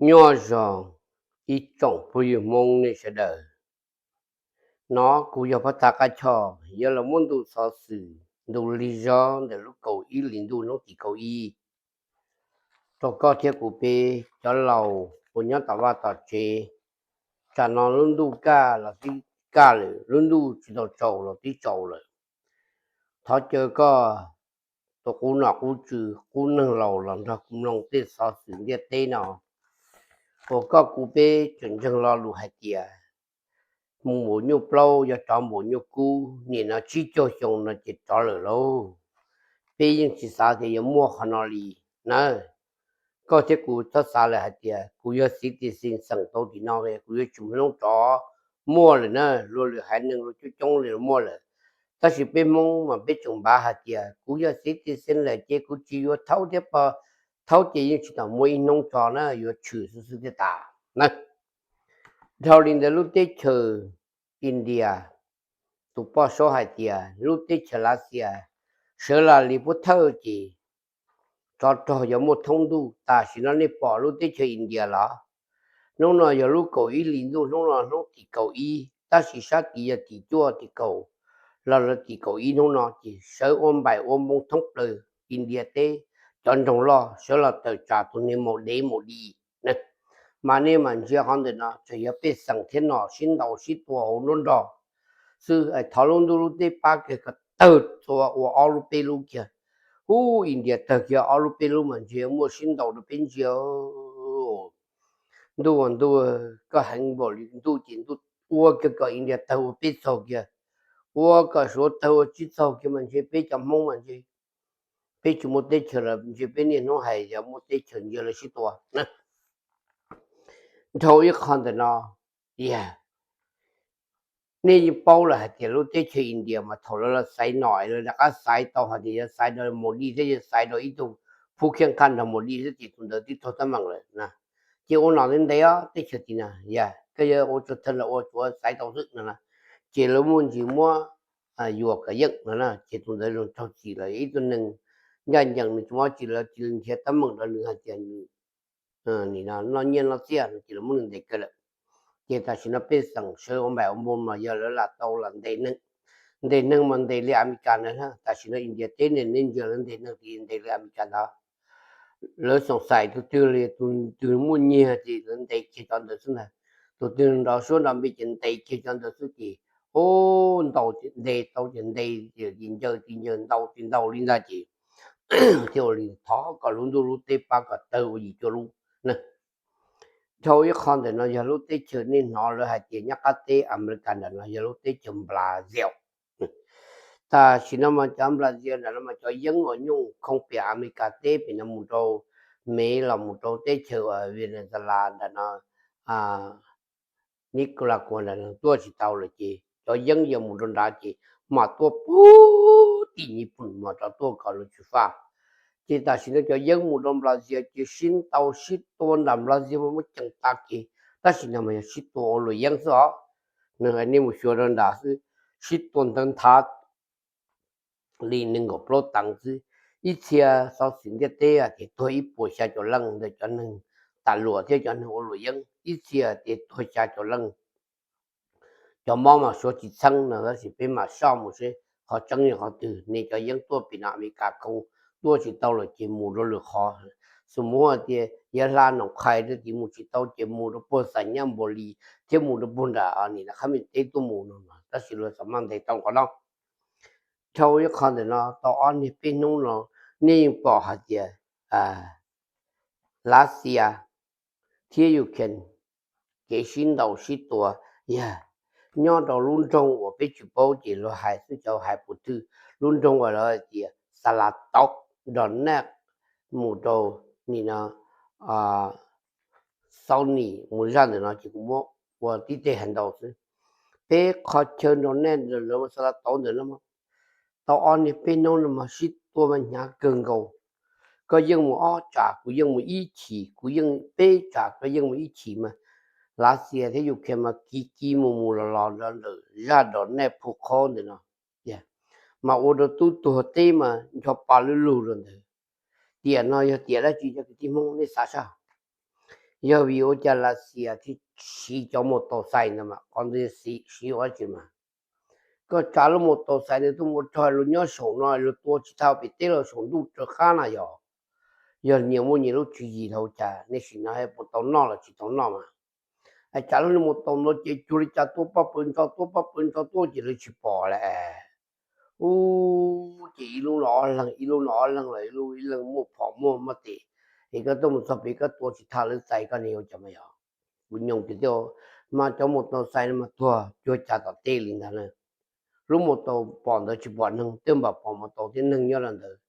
Nyob zoo ib tsoom phooj ywg Hmoob nej sawv daws. No kuv yog Pov Thaj Qab Choj yuav los muab ntu xov xwm, ntu lig zog ntawm lub kaum ib hlis ntuj hnub tim kaum ib rau koj thiab kuv peb cov laus uas nyob tom vaj tom tsev. Tsam no lub ntuj kaj los twb kaj lawm, lub ntuj tsis tau tsaus los twb tsaus lawm. Thov caw koj tus qub nom qub tswv qub neeg laus los nrog kuv mloog tej xov xwm ntiaj teb no uas koj kuv peb tseem ntseeg lo lus hais tias mus npaum nyuj plaub yuav rov npaum nyuj kub, nim no tsib caug xyoo no ces rov lawm lauj. Peb yeej tsis xav tias yuav muaj qhov no li na. Koj thiab kuv txhob xav lawm hais tias kuv yog citizen xeem tau tim no, kuv yuav tsis mus hnub rov muaj lawm na. Luag lwm haiv neeg luag coob coob li muaj lawm, tab sis peb Hmoob mas peb tseem npav hais tias kuv yog citizen lawm ces kuv tsis yuav thaub thiab pog, thaub ces yeej tsis tau muaj ib hnub tso na, yuav tshwm xwb xwb thiaj tas na. Dhau li ntawd lub teb chaws India, tus poj saub hais tias lub teb chaws Lav Xias sawv Lam Lis Pub Thawj ces tsov rog yuav muaj thoob ntuj. Tam sim no nej pom lub teb chaws India los? Hnub no yog lub kaum ib hlis ntuj, hnub no hnub tim kaum ib, tab sis sab tid yog tim cuaj tim kaum, los lawv tim kaum ib hnub no ces sawv ua npaim ua npoo thoob plaws India teb. Cov nroog loj sawv los tawm tsam tus niag maum dev maum di na. Mas nej mam ntsia qhov ntawm no, tseem yog pej xeem thiab nom sib ntaus sib tua hauv nruab nrog xwb. Thov lub ntuj lub teb pab kiag kom tawg txhua ua ob lub peb lub kiag. Ub, India tawg kiag ob lub peb lub mas ntshe muaj sib ntaus rau peb ntsia. Ntuj, ntuj, koj heev npaum li ntuj ces ntuj ua kiag kom India tawg ua peb txaug kiag, ua kom Suav tawg ua tsib txaug kiag mas ntshe peb cov Hmoob mas ntshe peb tsis muaj teb chaws lawm, ntshe peb niaj hnub hais yog muaj teb chaws ntsia lawv sib tua. Dhau ib qho ntawm no, yog nej yeej paub lawm hais tias lub teb chaws India mas thaum lawv los xaiv nom, lawv rov qab xaiv tau hais tias yuav xaiv rau Modi thiab yuav xaiv rau ib tug Phub Khiab Qhaj nrog Modi thiab ces tus ntawd twb raug teeb meem lawm na. Ces ua nom ntev ntev os, teb chaws tim no yog koj yuav ua tsuas thawj los ua tsuav xaiv tau xwb no na. Ces lawv muaj ntsis muab yuam kom yeej no na, ces tus ntawd zoo raug txim lawm. Ib tug neeg ncaj ncees nws tsis muaj txim, lawv cia li nrhiav teeb meem rau nws hais tias nws noj nyiaj noj txiaj no ces lawv muab nws ntes kawg lawm. Ces tam sim no pej xeem sawv ua npaim ua npoo mas yog lawv lam tau lam ntes neeg. Ntes neeg mas ntes li Amelikas ntawd na. Tam sim no India teb ne, nej ntsia lawv ntes neeg ces ntes li Amelikas ntawd. Lawv xoom xais tus twg li, tus twg muaj nyiaj ces lawv ntes kiag cov ntawd xwb ntag. Tus twg nrov suab nrov npe ces ntes kiag cov ntawd xwb ces, o, ntaus ces ntes, tau ces ntes, ces ncaws ces ncaws, ntaus ces ntaus li ntag ces thiaj ua li. Thov kom lub ntuj lub teb pab kom tawg ua yim cuaj lub na. Dhau ib qho ntawm no yog lub teb chaws nej hnov lawv hais tias nyob qab teb Amelikas ntawm no yog lub teb chaws Brazil. Tam sim no mas cov Brazil ntawm no mas cov yeeb uas nyuj khoo piam Amelikas teb pem no mus rau Mev los mus rau teb chaws Venezuela ntawm no, Nicaragua ntawm no tuaj tsis tau lawm ces cov yeeb yog mus rau nrad ces mam tuaj pub tim Nyij Pooj mas rov tuaj kom lawv tsis faj. Ces tam sim no cov yeeb mus rau Brazil ces sib ntaus sib tua nram Brazil mas muaj ceem tas kev, tab sis no mas yog sib tua ua luam yeeb xwb os. Nws hais nej mus xyuas rau nrad xwb, sib tua ntawv nthav li nees nkaum plaub teev xwb. Ib txhia xov xwm ntiaj teb hais tias tuag ib puas xya caum leej ntawm cov neeg tas luam thiab cov neeg ua luam yeeb, ib txhia tias tuag xya caum leej. Cov mob mas suav tsis txheeb no, tab sis peb mam soj mus seb qhov tseeb yog qhov twg. Nej cov yeeb tuaj pem no Amelikas khoo tuaj tsis tau lawm ces mus rau lwm qhov. Xus muv hais tias yog hla Noom Qhais rau tim mus tsis tau ces mus rau puag Xam Nyab Npua Lis thiab mus rau puag nram nim no qhab me teb tuaj mus no, tab sis luag xav maj ntes tau qhov no. Dhau ib qho ntawm no tau ob niag peb hnub no nej yeej pom hais tias Lav Xias thiab Ukraine kev sib ntaus sib tua yog nyob rau lub nroog uas peb tsis paub ces luag hais xwb, cov hais puas twg, lub nroog uas lawv hais tias Xa La Tauv, Donetsk mus rau nim no Xauv Nis mus zaj ntawm no ces kuv muab ua tib teg hais ntau xwb. Peb qhov chaw Donetsk ntawm lawv Xa La Tauv ntawm no tau ob niag peb hnub no mas sib tua mas hnyav kawg nkaus. Koj yeej mus ob tsam, kuv yeej mus ib chim, kuv yeej peb tsam, koj yeej mus ib chim mas Lav Xias thiab Ukraine mas kiv kiv mus mus los los ntawm zaj Donetsk phu qhob ntawm no, mas ua rau tub tuag teb mas ncho pa lug lug rau ntawd. Tiam no yog tiam dab tsi cov kwv tij Hmoob nej xav sab? Yog vim ua cas Lav Xias thiaj siv cov mus taus xais ntawd mas qhov ntawd siv ua dab tsi mas? Koj tsav lub mus taus xais ntawd tuaj mus rog luag nyob saum no luag tua tsis tau pem teb los saum ntuj raws qab na yog. Yog nyias muaj nyias lub tswv yim los ua cas nej sim no puas tau noj los tsis tau noj mas? Tsav lub mus taus ntawd ces cuag li cas tua paj pw ntso tua paj pw ntso tuaj ces lawv tsis pom lawm. Ub, ces ib lub no ob leeg ib lub no ob leeg los ib lub ib leeg muaj phom muaj maj tes, es koj tuaj mus txog pem koj tua tsis tau lawv xais koj ne ua cas mas yog? Kuv nyob tiag tiag, mas cov mus taus xais no mas tuag cuag cas tom tej li ntag na. Lub mus taus pom ntawd tsis pom neeg, twb npam pom mus taus thiab neeg nyob rau ntawd.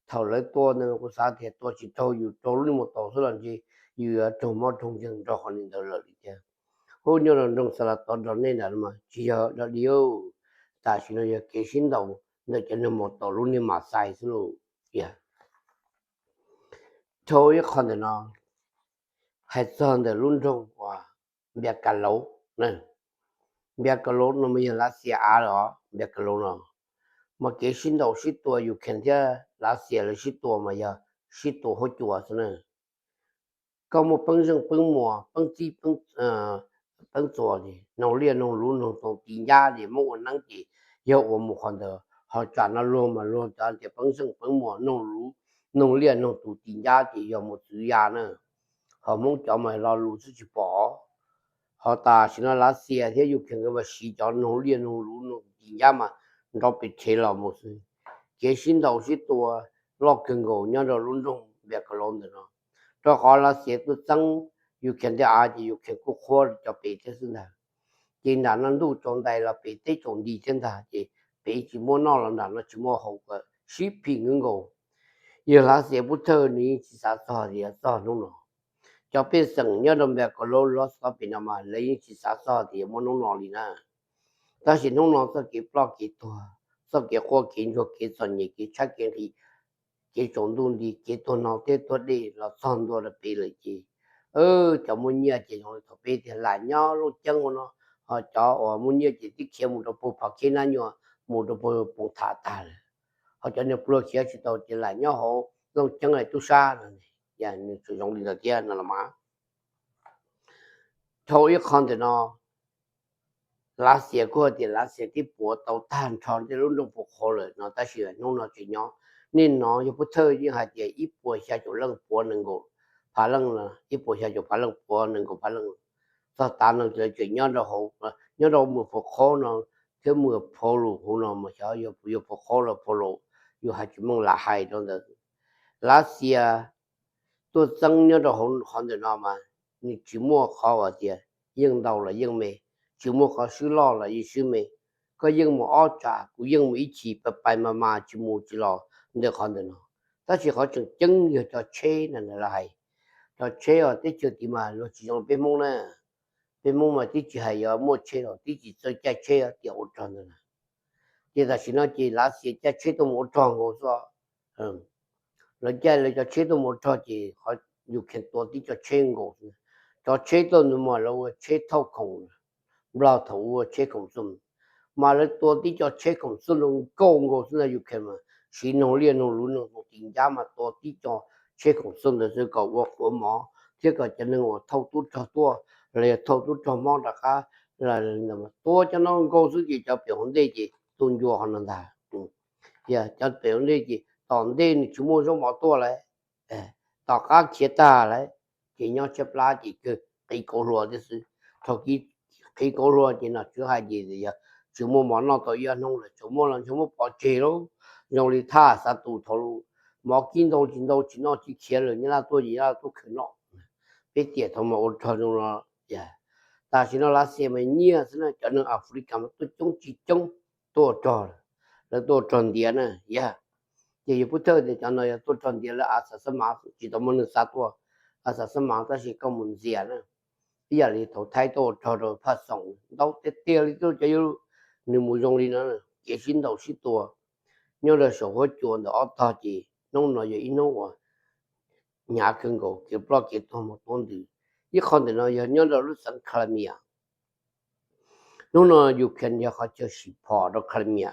Thaum lawv tua ntawd kuv xav tias tua tsis raug yus rau lub niag mus taus xwb los ntshe yus yuav raug mob raug nkeeg nrog qhov li ntawd lawm li thiab. Ub, nyob rau nroog Xas Las Tov nrog nej ntawd mas tsis yog dog dig, tam sim no yog kev sib ntaus ntawm cov neeg mus taus lub niag mas xais xwb lauj. Dhau ib qho ntawm no hais txog ntawm lub nroog uas Npias Kas Lauv. Npias Kas Lauv no mas yog Lav Xias av lawm os. Npias Kas Lauv no mas kev sib ntaus sib tua Ukraine thiab Lav Xias lawv sib tua mas yog sib tua huab cua xwb na. Koj muaj peeb zeej peeb muas, peeb txib peeb txuas, noog liaj noog luv, noog tus tis ncab ces muab ua neeb ces yog ua mus qhov ntawd. Ho tsam no luag mas luag cov tias peeb zeej peeb muas, noog luv, noog liaj noog tus tis ncab ces yog mus txwv ya na. Ho Hmoob cov mas lo lus xwb tsis pom. Ho tam sim no Lav Xias thiab Ukraine nkawd mas siv cov noog liaj noog luv noog tus tis ncab mas nrov pes rhev los mus xwb. Kev sib ntaus sib tua loj kawg nkaus nyob rau lub nroog Npias Kas Lauv ntawm no, rau qhov Lav Xias tuaj txeeb Ukraine tej av ces Ukraine kuj qhuab cov pem thiab xwb ntag. Ces nram no ntuj tsaus ntais los pem teb tsaus nti thiab ntag, ces pem tsis muaj noj los nram no tsis muaj haus, sib phim kawg nkaus. Yog Lav Xias pub thawj nws yeej tsis xav txog tias yuav txog hnub no. Cov pej xeem nyob rau Npias Kas Lauv los txog pem no mas lawv yeej tsis xav txog tias yuav muaj hnub no li na. Tab sis hnub no txoj kev ploj kev tuag, txoj kev quaj kev ntsuag, kev txom nyem, kev tshaib kev nqhis, kev tsaus ntuj nti, kev tuag no thiab tuag dej los txog ntua rau pem lawm ces cov muaj nyiaj ces zoo li thaum peb tias lam nyob Looj Ceeb ua no, ho cov uas muaj nyiaj ces twb khiav mus rau puag Phov Khej Nab Nyuas, mus rau puag Poos Tham tag lawm. Ho cov niag pluag khiav tsis tau ces lam nyob hauv Looj Ceeb es tub sab no, nws tseem zoo li ntawd thiab no los mas. Dhau ib qho ntawm no, Lav Xias kuj hais tias Lav Xias twb puav tau tag nrho tej lub nroog puas qhov lawm no, tab sis hnub no tseem nyob. Nej hnov yog pub thawj yeej hais tias ib puas xya caum leej puav nees nkaum phav leej, ib puas xya caum phav leej puav nees nkaum phav leej. Txog tav no lawv tseem nyob rau hauv, nyob rau mus puas qhov no thiab mus phau lus hauv no mas xyov yog puas yog puas qhov los phau lus, yus hais tsis meej lam hais rau ntawd. Lav Xias tuaj txeeb nyob rau hauv qhov ntawm no mas nws tsis muaj qhov uas tias yeej ntau los yeej me, tsis muaj qhov swb loj los yeej swb me. Koj yeej mus ob tsam, kuv yeej mus ib chim, pais pais mas mas tsis mus tsis los ntawm qhov ntawm no. Tab sis qhov tseem ceeb yog cov tsheb na, lawv hais cov tsheb os, teb chaws tid mas luag tsis zoo peb Hmoob na. Peb Hmoob mas twb tsis hais yuav muaj tsheb los twb tsis txawj caij tsheb tias ua rog ntawd na. Ces tam sim no ces Lav Xias caij tsheb tuaj mus ua rog nkaus xwb. Lawv caij lawv cov tsheb tuaj mus ua rog ces qhov Ukraine tua tib co tsheb nkaus xwb. Cov tsheb tuaj ntawd mas lawv ua tsheb thauj khoom, Nplog thaum ua tsheb khoom xwb, mas lawv tua tib co tsheb khoom xwb nkaus nkaus xwb ntag. Ukraine mas siv noog liaj noog luv noog tus tis ncab mas tua tib co tsheb khoom xwb ntawd xwb kom ua quav mov thiab kom cov neeg uas thauj tub rog tuaj los yog thauj tub rog mob rov qab, tua cov no nkaus xwb ces cov pem hauv ntej ces tu ncua qhov no ntag. Yog cov pem hauv ntej ces tom ntej nws tsis muaj zaub mov tuaj lawm, tom qab khiav tag lawm, ces nyob tshaib plab ces kawg qiv kauv hlua thiab xwb. Thaum qiv kauv hlua ces nom tswv hais ces yog tsis muaj mov noj tau ib ob hnub lawm, tsuas muaj los ntshe muab pov tseg lauj, zoo li thaj xav tus thaum lus, mov kib ntau tsis ntau tsis noj tsis khiav lawm, nyab laj tuaj ces nyab laj tuaj khwv noj. Peb tiam thaum mas ua rog zoo no. Tam sim no Lav Xias mas nyiaj xwb na, cov neeg Africa mas tuaj coob tsis coob tuaj ua rog, lawv tuaj ua rog ntiav na. Yog ces yog pub thawj tias cov no yog tuaj rog ntiav lawv a xav xab mas tsis tau muaj neeg xa tuaj, a xav xab mas tab sis koj mus ntxias na. Ib yam li thaum Thaib tuaj ua rog rau Phaj Xoom ntau tiag tiag li tuaj cov yau, nws mus zoo li no, kev sib ntaus sib tua nyob rau saum huab cua ntawm ob tog ces hnub no yog ib hnub uas hnyav kawg nkaus, kev ploj kev tuag mus tuab ntws. Ib qho ntawm no yog nyob rau lub xeev Crimea. Hnub no Ukraine yog qhov chaw sim phom rau Crimea.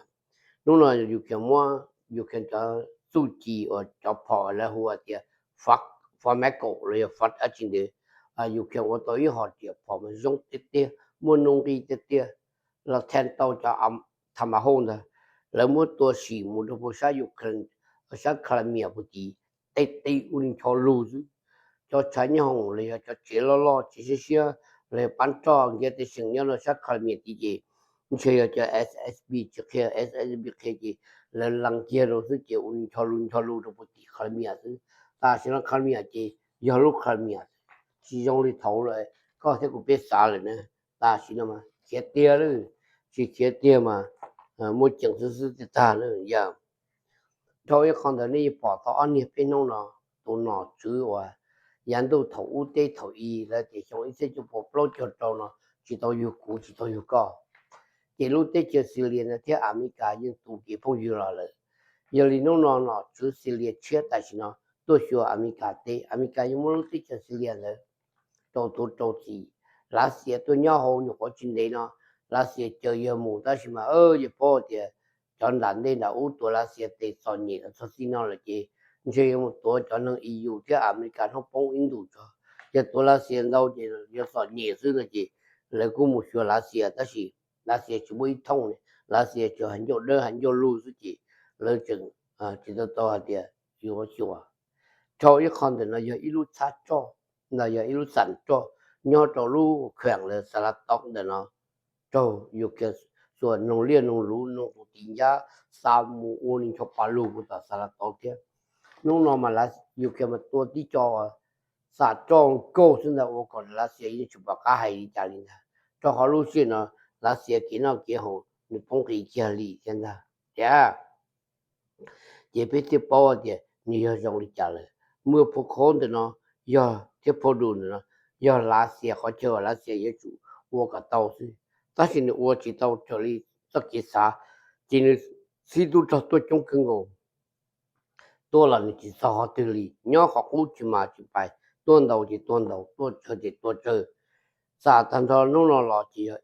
Hnub no Ukraine muab Ukraine cov txuj ci uas cov phom lawv hu tias FAMACO los yog FAMACO dab tsi ntawd, Ukraine ua tau ib hom riam phom mas zoo tiag tiag, muaj nuj nqis tiag tiag, los thee tau cov Tomahawk ntawd, lawv muab tua sim mus rau puag sab Ukraine, sab Crimea puag tid, tej teb ua li ncho lug xwb. Cov tshav nyob hoom los yog cov tsev loj loj tsev siab siab los yog pab roj nkiag tej seem nyob rau sab Crimea tid ces ntshe yog cov SSB tsis qhia, SSB qhia ces lawv lees kiag rau xwb ces ua li ncho lug ncho lug rau puag tim Crimea xwb. Tam sim no Crimea ces yog lub Crimea, tsis zoo li thaud lawm, koj thiab kuv peb xav lawm na. Tam sim no mas khiav tiag lawm, tsis khiav tiag mas muaj ceem xwb xwb tiag tag na yog. Dhau ib qho ntawd nej yuav pom tau ob niag peb hnub no, tus nom tswv uas yav ntuj thaum ub teb thaum i lawv tias xyoo ib txhiab cuaj puas plaub caug rau no tsis tau yug kuv tsis tau yug koj, ces lub teb chaws Syria ntawd thiab Amelikas yeej tu kev phooj ywg los lawm. Yog li hnub no nom tswv Syria tshiab tam sim no tuaj xyuas Amelikas teb, Amelikas yeej muab lub teb chaws Syria ntawd rau tuav rau txim. Lav Xias tuaj nyob hauv nyuam qhuav tsis ntev no, Lav Xias caws yawg mus tab sis mas yawg paub tias cov nram ntej nram ub tuav Lav Xias tes txom nyem los txog txij no lawm ces ntshe yuav mus tuav cov neeg E U thiab Amelikas hnub poob ib ntus tso. Yog tuav Lav Xias ntau ces yuav txom nyem xwb no ces lawv kuj mus xyuas Lav Xias tab sis Lav Xias tsis muaj ib thooj, Lav Xias tsuas hais ncauj dawb hais ncauj lug xwb ces lawv tseem tsis tau tau hais tias yuav xyuas. Dhau ib qho ntawm no yog ib lub txhab roj, no yog ib lub xam roj nyob rau lub kheem lawv Saratov ntawm no, raug Ukraine xuas noog liaj noog luv noog tus tim ncab xa mus ua li ncho pa lug puag tom Saratov thiab. Hnub no mas Ukraine mas tua tib co xam roj nkaug xwb ntag ua kom Lav Xias yeej tsis pom qab hais li cas li ntag, rau qhov lub sij hawm no Lav Xias kev noj kev haus nws poob qis kiag li thiab ntag. Tias ces peb thiaj paub tias nws yog zoo li cas lawm. Muaj phau khaub ntawm no yog thiab phau dus ntawm no yog Lav Xias qhov chaw uas Lav Xias yuav tsum ua kom tau xwb, tab sis nws ua tsis tau raws li txoj kev xav, ces nws txib tub rog tuaj coob kawg nkaus, tuaj los nws tsis txog qhov twg li, nyob qhov qub tsis mas tsis pais, tuaj ntau ces tuaj ntau, tuaj tsawg ces tuaj tsawg. Xam tag nrho hnub no los ces yog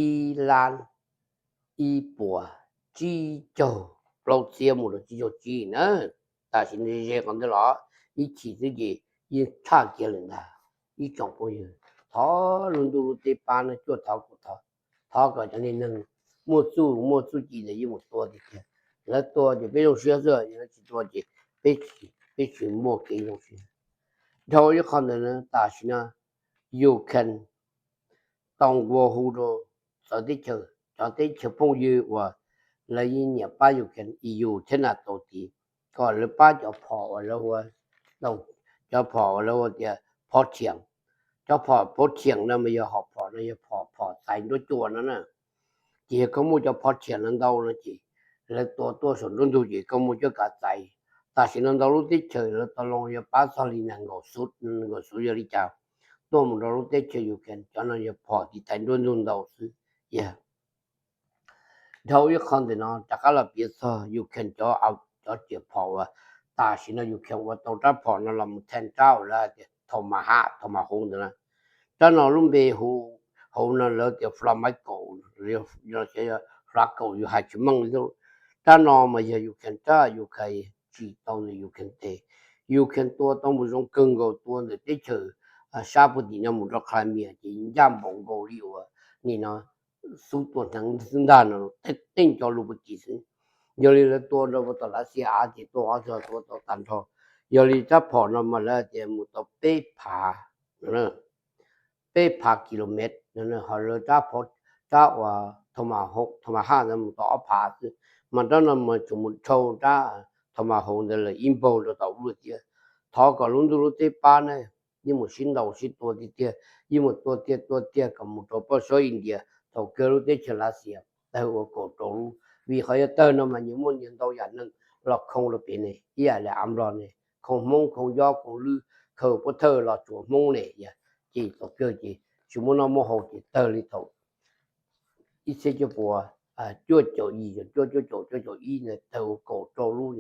ib lab ib puas tsib caug plaub txhiab mus rau tsib caug tsib na. Tam sim no ze qhov ntawd los ib chim xwb ces yeej tshaj kiag lawm ntag. Ib tsoom phooj ywg, thov lub ntuj lub teb pab no, cuaj thov kaum thov, thov kom cov niag neeg muaj txuj muaj txuj ci ntawd yeej mus tua tiag tiag. Lawv tua ces peb zoo siab xwb, yog lawv tsis tua ces peb tsis muaj kev zoo siab. Dhau ib qho ntawd tam sim no Ukraine tau nqua hu rau txawv teb chaws, cov teb chaws phooj ywg uas lawv yeej nyiam pab Ukraine, E U thiab NATO tid, kom lawv pab cov phom uas lawv hu, cov phom uas lawv hu tias Patriot. Cov phom Patriot no mas yog hom phom no yog phom, phom txais nruab cua no na. Ces yog koj muaj cov Patriot no ntau no ces lawv tua tuaj saum nruab ntug ces koj muaj cuab kav txais. Tam sim no ntau lub teb chaws lawv tau loo yog pab txog li nees nkaum xub, nees nkaum xub yog li cas tuaj mus rau lub teb chaws Ukraine, cov no yog phom tiv thaiv nruab ntug ntau xwb. Yog dhau ib qho ntawm no rov qab los piav txog Ukraine cov, cov riam phom uas tam sim no Ukraine ua tau rab phom no los mus theej rab uas lawv hais tias Tomahawk, Tomahawk ntawd na. Rab no lub npe hu hauv no lawv tias Flamako, Flamako yus hais tsis meej li. Rab no mas yog Ukraine rab, Ukraine tsim tau ntawm Ukraine tes. Ukraine tua tau mus zoo kawg nkaus, tua ntawm teb chaws sab puag tim no mus rau Crimea ces ncaj npaum nkaus li uas nim no xub tua hneev xwb ntag no, tej nco lus puag tim xwb. Yog li lawv tua rau tom Lav Xias av ces tua qhov twg tua tau tag nrho. Yog li rab phom no mas lawv tias mus tau peb phav, peb phav kilomev, ho lawv rab, rab uas Tomahawk ntawd mus tau ob phav xwb, mas rab no mas tsuas mus dhau rab Tomahawk ntawd lawm ib npaug rau tom ub lawm thiab. Thov kom lub ntuj lub teb pab na, yeej mus sib ntaus sib tua tiag tiag, yeej mus tua tiag tua tiag kom mus rau poj suab India, thaum kawg lub teb chaws Lav Xias tawg ua kaum rau lub. Vim qhov yog tawg no mas nyias muaj nyias ntau yam neeg los khoo rau pem ne, ib yam li av nplog ne, khoo Hmoob khoo Yob khoo Lwm, khoo Pub Thawj los tsuas Hmoob ne. Ces thaum kawg ces tsis muaj noj muaj haus ces tawg li thaum ib txhiab cuaj puas cuaj caum yim, cuaj, cuaj caum, cuaj caum ib ntawd tawg ua kaum rau lub.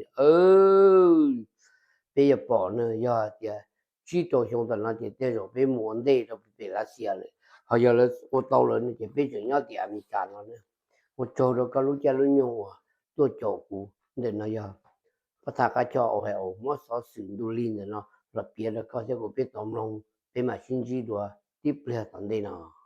Peb yuav pom na, yog tias tsib rau xyoo tom no ces tej zaum peb mus ua ntej rau pem Lav Xias lawm, ho yog lawv ua tau lawm no ces peb tseem nyob tim Amelikas no na. Ua tsaug rau koj lub caij lub nyoog uas tuaj caum kuv ntawm no, yog pab thaj qab choj Ohio muab xov xwm ntu li ntawm no los piav rau koj thiab kuv peb tau mloog peb mam sib ntsib dua tib pliag tom ntej no.